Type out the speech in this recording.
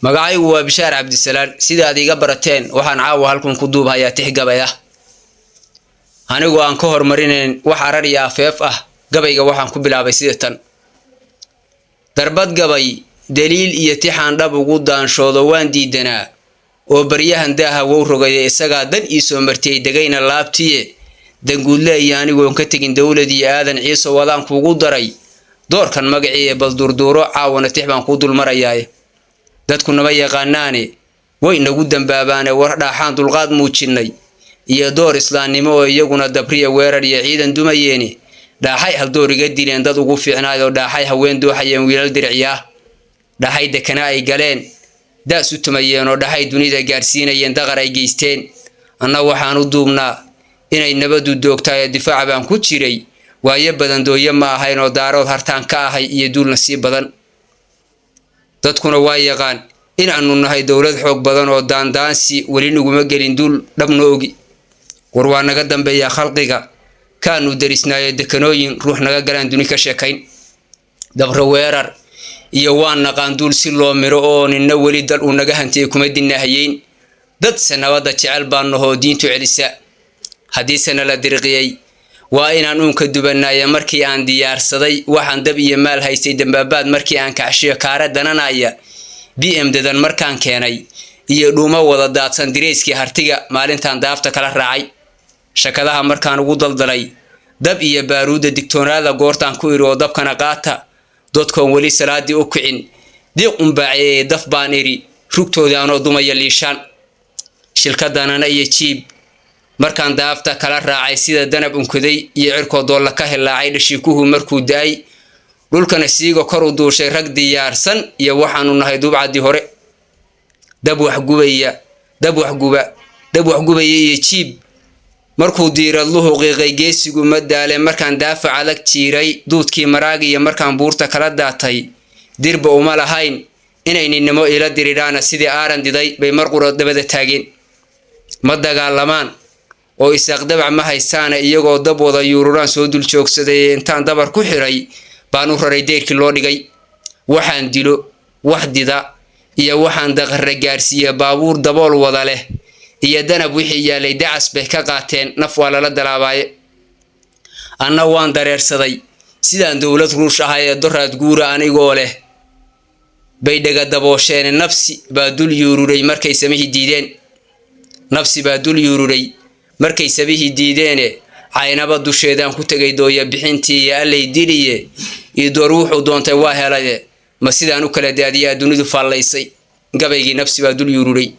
Magacaygu waa Bishaar Cabdisalaan. Sida aad iga barateen, waxaan caawa halkan ku duubhayaa tix gabay ah. Anigoo aan ka hormarinayn wax arar iyo afeef ah, gabayga waxaan ku bilaabay sida tan: Darbad gabay, daliil iyo tixaan dhab ugu daanshoodo waan diidanaa oo baryahan daaha wow rogaya, isagaa dan ii soo martiyey, degayna laabtiye. Danguudle iyo anigoon ka tegin dowlad iyo Aadan Ciise wadaan kuugu daray doorkan magacii ee bal durduuro. Caawana tix baan kuu dulmarayaaye, dadku nama yaqaanaane, way nagu dambaabaane. War dhaaxaan dulqaad muujinnay iyo door islaamnimo oo iyaguna dabriya weerar iyo ciidan dumayeeni. Dhaaxay haldoor iga dileen dad ugu fiicnaayoo, dhaaxay haween dooxayeen wiilal dirciyaah, dhaxay dekana ay galeen daas u tumayeen oo, dhaxay dunida gaarsiinayeen daqar ay geysteen. Anna waxaan u duubnaa inay nabadu doogtaayoo difaaca baan ku jiray waayo badan. Dooyo ma ahayn oo Daarood hartaan ka ahay iyo duulna sii badan. Dadkuna waa yaqaan inaannu nahay dowlad xoog badan oo daandaansi weli naguma gelin duul dhabna ogi. War waa naga dambeeyaa khalqiga kaanu darisnaayo, dekanooyin ruux naga galaan duni ka sheekayn. Dabro weerar iyo waan naqaan duul si loo miro oo ninna weli dal uu naga hantiyay kuma dinaahayeyn. Dadse nabadda jecel baan nahoo diintu celisa, haddiise nala dirqiyey waa inaan uunka dubannaaya. Markii aan diyaarsaday waxaan dab iyo maal haystay, dambaabaad markii aan kacshiyo kaara dananaya, BM dadan markaan keenay iyo dhuumo wada daadsan, dirayskii Hartiga maalintaan daafta kala raacay, shakadaha markaan ugu daldalay dab iyo baaruudda, digtoonaada goortaan ku idhi oo dabkana qaata, dadkoon weli salaadii u kicin diiq unbaaceeyey, daf baan idhi rugtoodii anoo dumaya liishaan. Shilka danana iyo jiib markaan daafta kala raacay, sida danab unkaday iyo cirkoo doolla ka hilaacay, dhashiikuhu markuu da-ay, dhulkana siiga kor u duushay, rag diyaarsan iyo waxaanu nahay duubcaddii hore. Dab waxgubaya, dab waxguba, dab waxgubaya iyo jiib markuu diiradluhu qiiqay, geesigu ma daale. Markaan daafac adag jiiray duudkii maraagiyo markaan buurta kala daatay, dirba uma lahayn inay ninnimo ila diridhaana. Sidii aaran diday bay mar qura dabada taageen. Ma dagaalamaan oo Isaaq dabac ma haystaana, iyagoo dab wada yuururaan soo dul joogsaday. Intaan dabar ku xiray baan u raray deyrkii loo dhigay. Waxaan dilo wax dida iyo waxaan daqarra gaarsiiya, baabuur dabool wada leh iyo danab wixii yaalay dacas bay ka qaateen, naf waa lala dalaabaaye. Anna waan dareersaday sidaan dowlad Ruush ahay ee doraad guura anigoo leh bay dhega daboosheene. Nabsi baa dul yuururay markay samihii diideen, nabsi baa dul yuururay markay samihii diideene. Caynaba dusheedaan ku tegay dooya bixintii iyo allay diliye iyo door wuxuu doontay waa helaye. Ma sidaan u kala daadiyaa dunidu faallaysay gabaygii nabsi baa dul yuururay.